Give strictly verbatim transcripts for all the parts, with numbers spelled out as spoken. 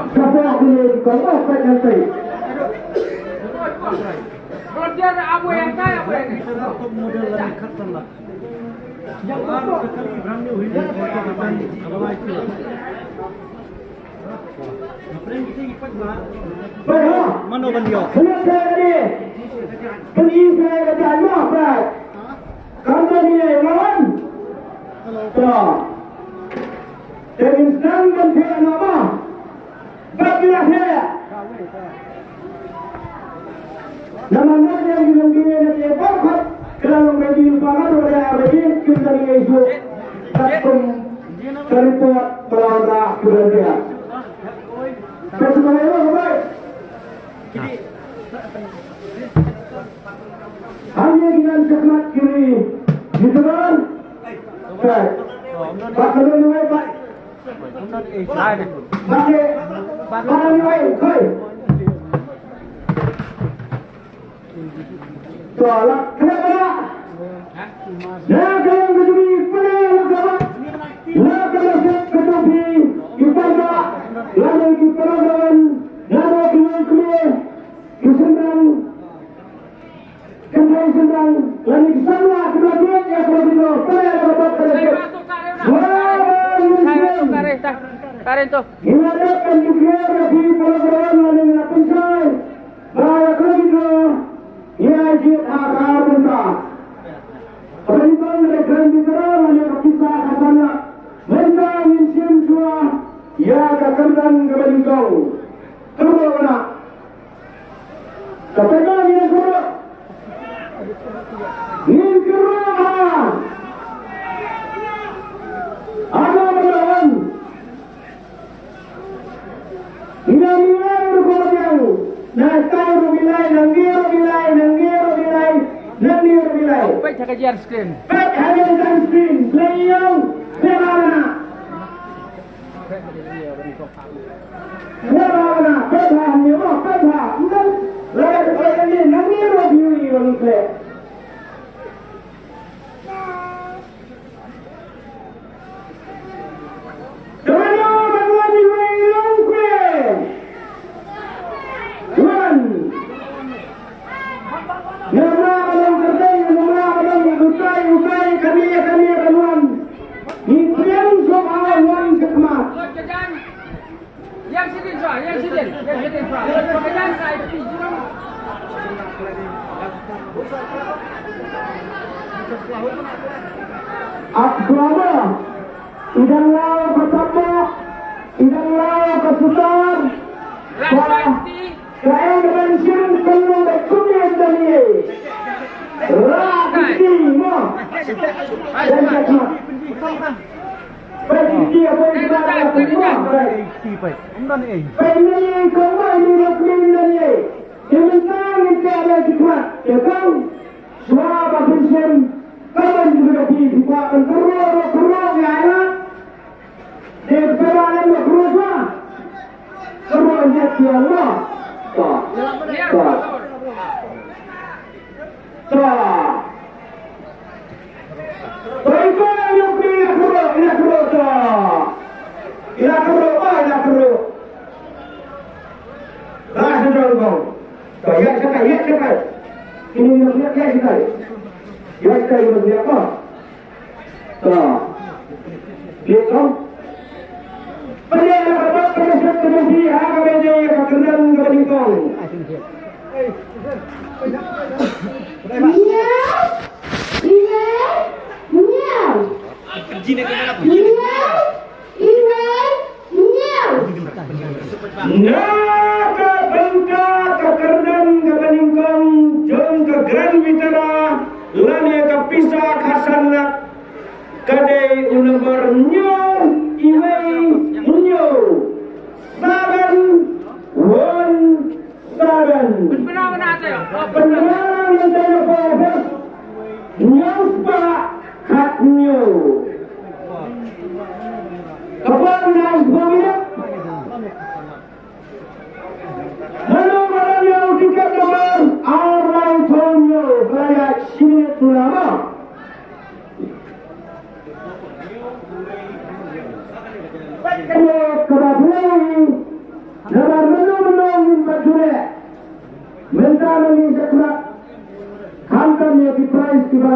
Ka pok ni ko mo pa nang pai. Mano ban ïoh? Kam dei ïa lawan. To. Te ngin sdang ban phet noh ba. Ba ki la phet. Namar nga ïa ngi long ki ïa ki baroh. Ka la long ready lypa nga ruh da ready. Kim dang ïa issue. Kat kum ka report ba la wanrah ki volunteer. Ka shu kawei ruh ka bai. Hangne ki nang shakhmat ki ri, ki teman. Ba ka don wei ba. Ba ke, ba ka don wei, hoi. To la, kena kena. Na ka long ka juri, pynlong la ka ba. La ka long ka juri, ki pynlong, la ka long ki pynlong, la ka long ki pynlong. Ki shynrang, ki shynrang, lane ki samla, ki la thied ïa ka video, pynlong ïa ka video, pynlong ïa ka video. Wah, wah, wah, wah. Ngi la dep ban declare ïa phi, pynlong ïa ka video, lane ngi la pynshai. Ba ïa ka video, ngi la jied ha ka ar bynta. Kaba nyngkong, lane ka video, lane ka pisa ka san lak. Mynta ngin shim shuwa ïa ka kyrdan kaba nyngkong. Kyrwoh na. Kata ka ngin kyrwoh. Ngin kyrwoh ha. Ada berlawan. Ngin milai rukom yang. Na tau ruh milai, na ngi ruh milai, na ngi ruh milai, na ngi ruh milai. Peit ha ka jar screen. Peit ha ka jar screen. Play yang. Play mana? Peit ha hangne mo, peit ha. Ntang. Lada ka peit hangne, nangne ruh view ïa u ngi khleh. Te mano ban wan ïa u ngi long khleh. Wan. Namar ba long kyrteng, namar ba long utai, utai, kane, kane, kan wan. Ngi pdiang jong u wan shakhmat. Ap drama. Idang lao ka tapok. Idang lao ka sutar. Ka, ka en ban shim kan long da kumne da ni. Ra kiti mo. Dan ka Peit ki, peit ki, peit ki, peit ki. Peit ki, peit ki, peit ki. Peit ki, peit ki, peit ki. Peit ki, peit ki, peit ki. Te mynta ngin ïa leh khmat, te kong. Shuwa ba phin shim, ka ban ju ka phi, phi kwah kan kyrwoh, kyrwoh ïa ïa. Te phi ba leh kyrwoh shuwa. Kyrwoh ïa ki Allah. Ta. Ta. Ta. Baik, baik, ina kuro, ina kuro, ta. Ina kuro, ba, ina kuro. Ba, sejong kong. Ta, ïa, shakai, ïa, shakai. Ini, ina, ina, ïa, shakai. Ïa, shakai, ina, ina, ba. Ta. Ïa, kong. Pynlong ïa ka bok ka jingshit ka jingphi ha kaba ïadei ïa ka kyrdan kaba nyngkong. Miau, miau, miau. Miau, miau, miau. Na ka bynta ka kyrdan kaba nyngkong jong ka Grand Vitara lane ka pisa khatsan lak. Ka dei u nombar hynñiew, iwei, hynñiew. Seven, one, seven. Pynbna na te. Pynbna na te na ka office. Hynñiew spah khathynñiew. Ka pynbna hynñiew spah minit. Mano ba don ïa u tiket number ar lai phew hynñiew, ba la ïaid shi minit tu la ma.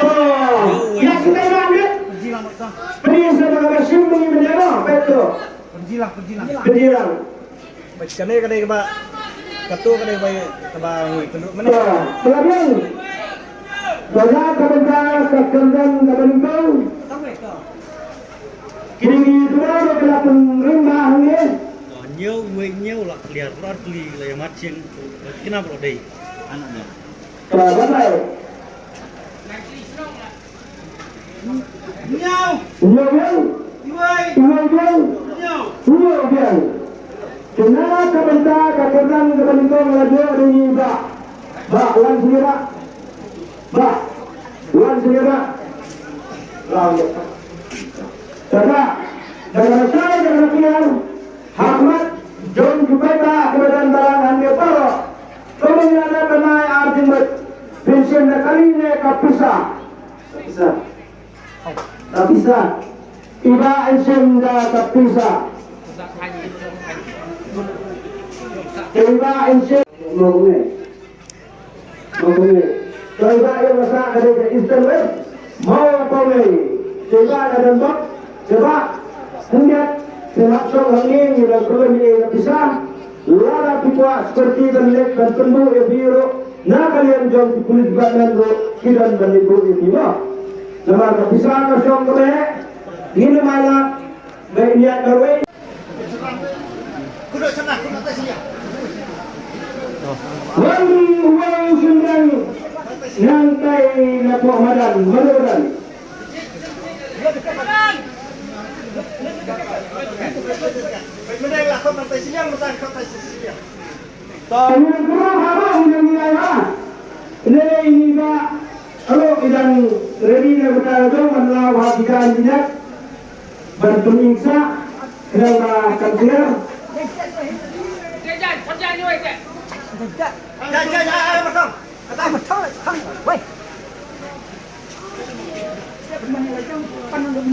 To, ïa kita ïa ni. Pynji sa ba ka ba shim ni mynta ba, betul. Pynji lang, pynji lang. Pynji lang. Bad kane ka dei kaba, kato ka dei kaba, kaba ngi tunduk mynne. Ba, ba biang. Ba la ka bynta ka kyrdan ka bynta. Ki dei ki tynrai ba ki la pynring ba hangne. Ñiew, wei ñiew la clear, la clear la ïa matching. Kina bro dei. Anak ñiew. Ba, ba, ba. Ñiew. Ñiew biang. Iwei. Iwei biang. Ñiew. Ñiew biang. Kane ka bynta ka kyrdan kaba nyngkong la ïoh da i Bah. Bah, wan sini Bah. Bah, wan sini Bah. Wan. Tara, da ka rasa da ka kiar. Ha khmat jong ki paidbah kiba don balang hangne baroh. Kumne ïa la ka nai ar jingmut. Pynshim na kali ne ka pisa. Ka pisa. Ka pisa. I Bah yn shim da ka pisa. I Bah yn shim. Mo kumne. Mo kumne. To i Bah ïa ka sa ka dei ka Eastern West. Mo kumne. To i Bah ka don bok. Te Bah. Khyndiat. Te Bah shong hangne ngi la khlem ïa ka pisa. Lada phi kwah security ban leit ban pynbuh ïa phi ruh. Na ka liang jong ki police department ruh ki don ban leit buh ïa phi mo. Namar ka pisa ka shong kaba heh. Ngin ym ai lad. Ba ïa ka wei. Wan uwei u shynrang nangtai na poh madan, madan. To, ngi nang kyrpad ha ba ngi nang ïai ha. Lei ngi ba alo ki dang ready na bynta jong ban law ha ki jaiñ ki jait. Ban pynïngsah khnang ba kan clear.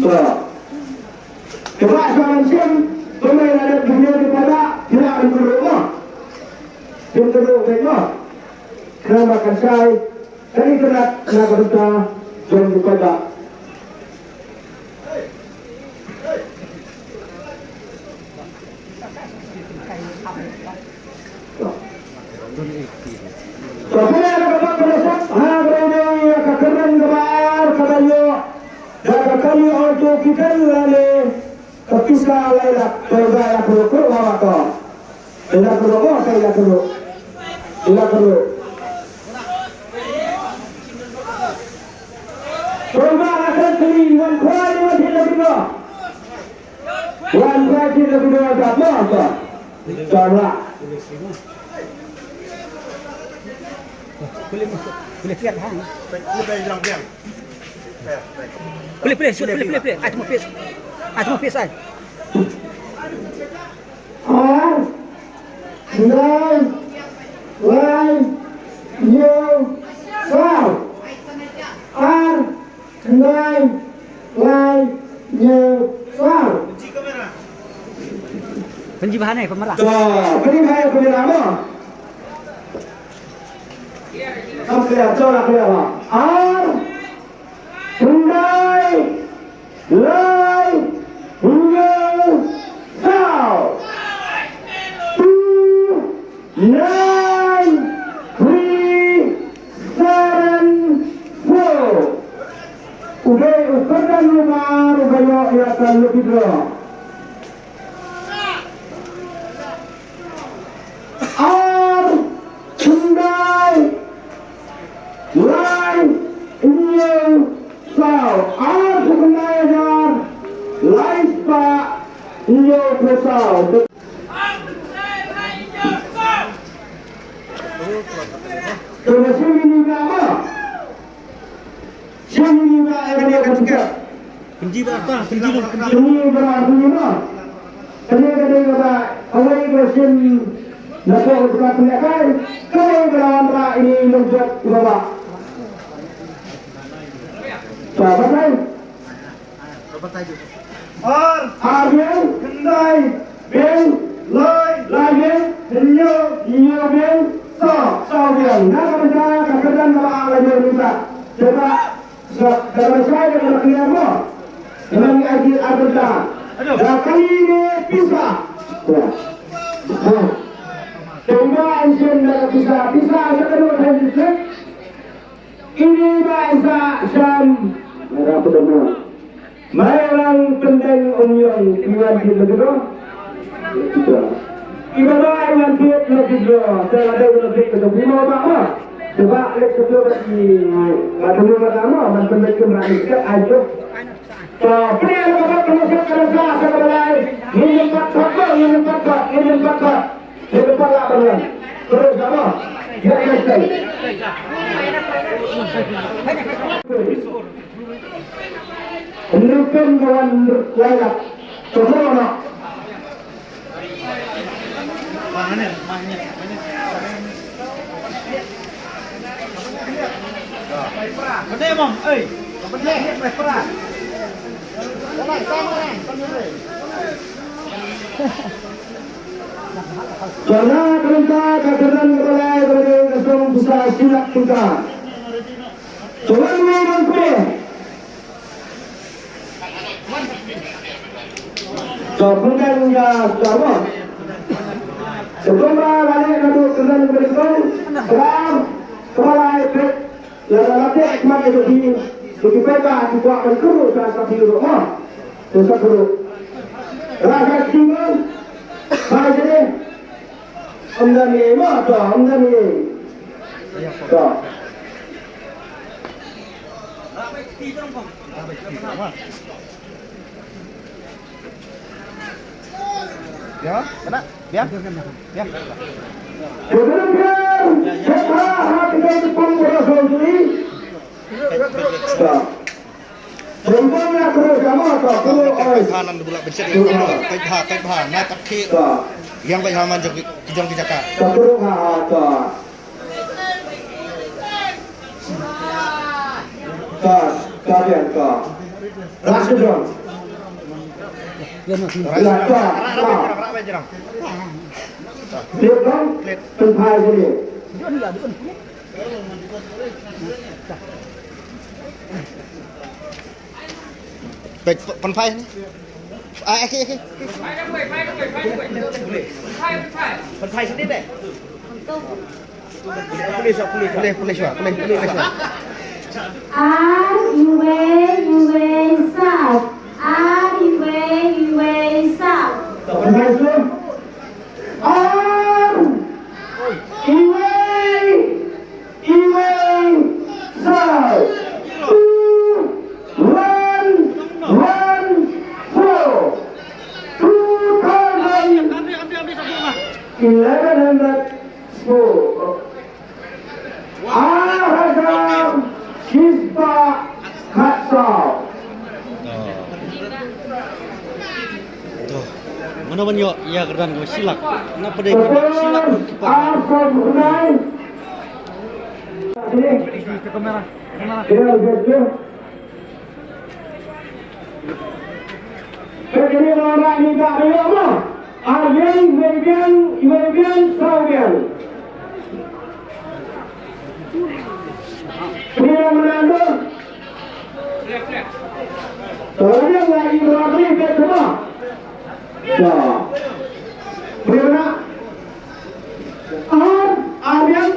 To. Kaba sa ban shim, kumne la dep video di pada, kira ban kyrduh mo. Ban kyrduh beit mo. Khnang ba kan shai, kan ïa kynrad na ka bynta jong ki paidbah. To pule na ka bynta pule sap ha breu ne ïa ka kyrdan kaba ar kaba ïoh da ka kali auto kitan lane ka pisa lai lak. To ïa ka kyrduh kyrduh ha wa to ïa ka kyrduh ko ïa ka kyrduh ïa ka kyrduh. To ïa ka kyrduh wan khwai wan thik la kyrduh. Wan ba ki da bida da ba ba. Tara. Boleh, boleh, boleh, boleh, boleh. Ai, tengok pis. Ai, tengok pis, ai. Ar, nine, nine, you, four. Ar, Nine, nine, nine, one. Pynji bha ne kamera. To, pynji bha ne kamera mo. Kam clear, to la clear bha. Ar, nine, nine, nine, four. Two, nine, three, seven, four. Ar, khyndai, lai, hynñiew, saw. Ar, khyndai, hajar, lai, spah, hynñiew, phew, saw. Te ba shim ïa kane ka ba. Shim ïa kane ka ba ïa kane ka tiket. Pynji ba ta, pynji ba, pynji. Pynji ba, pynji ba. Kane ka dei ka ba, kawei ka shim na ka ka pynjakai, kawei ka wanrah ïa i nongjop i ba ba. Sa ba tai. Ar. Ar biang. Khyndai. Biang. Lai. Lai biang. Hynñiew. Hynñiew biang. Saw. Saw biang. Na ka bynta ka kyrdan kaba ar lai biang mynta. Seba, seba, da kaba shai da kaba clear mo. Kaba ngi ai ar bynta. Da kali ne pisa. Ya. Ha. Kaba ai sien da ka pisa. Pisa sa ka dua kali. Ini ba isa sham. Merah putih merah. Mai lang pendeng um yong iwan kit lagi do. Iba ba iwan kit lagi do. Saya ada iwan kit lagi do. Bima ba ma. Coba lek sebelah bagi. Batu ni mata ma. Man pendeng kum lagi. Ayo. To, pynïaid la ka bok ka message ka la sah sha kaba lai. Ngin ym pat khot, ngin ym pat khot, ngin ym pat khot. Ngin ym pat lah ban wan. Terus, apa? Ïa, ïa, stay. Hynriew pyn ka wan lai lak. To, to, no. Karena perintah katakan kepala kepada kosong besar silap kita. Tuan Lee Bangkit. Ka pynban ïa ka mo. Ka kumba la leh naduh kyndan ka dei kong. Kaba, kaba lai peit. Lada la teh khmat ïa ki. Ki peit ba ki kwah ban kyrduh sa sa phi ruh mo. Sa sa kyrduh. Rasa ki mo. Ba ïa deh. Ym da ni mo to, ym da ni. To. Biang, kena, biang. Biang. Peit ha, peit ha, na tak ki. Yang peit ha man jong ki, jong ki jaka. Ka, ka biang ka. Ras ke jong. Ras ka, ka. Dia bang, pynphai sini. Peit, pynphai ni. Ah, okey, okey. Pynphai sini deh. Police, police, police, police, police. Ar, iwei, iwei, saw. Ar, iwei, iwei, saw. Pynphai sini. Ar, iwei, iwei, saw. Two, one, one, four. Two thousand eleven hundred four. Ar hajar shispah khatsaw. To. Mano ban ïoh ïa ka kyrdan kaba shi lak? Na pdeng kaba shi lak ki pa. Ar hajar. Sini. Ka kamera. Kamera. Sini, sini. Peit kane ba la rah ïa ka, ïa ka. Ar biang, wei biang, wei biang, saw biang. Kane ba la rah. To biang la ïa ka, peit kane ba. To. Kane ba la. Ar, ar biang.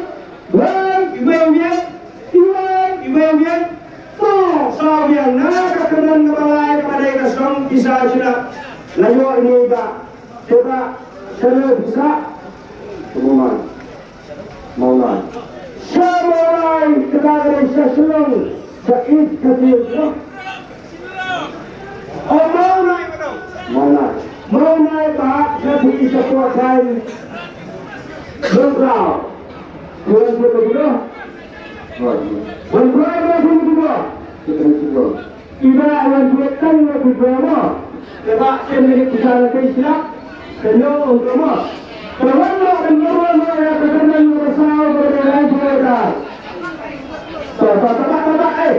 Wei, wei biang, wei, wei biang. Saw, saw biang. Na ka kyrdan kaba lai kaba dei ka song pisa shilak. Sha Mawlai. Mawlai. Sha Mawlai, kata ka dei sha Shillong, sha East Khasi Hills. Oh, Mawlai. Mawlai. Mawlai, ba, Khasi Hills, sha Port Khain. Dongkhlaw. Tuan, tuan, tuan, tuan. Wan prai ba sum tu ba. Kita ni tu ba. Iba wan tu tang wan tu ba. Kaba ken ni kita ni kita. Keno ong tu ba. Kawan lo kan lo lo ya ka kan lo sa ba de ran tu ba. Ta ta ta ta ta eh.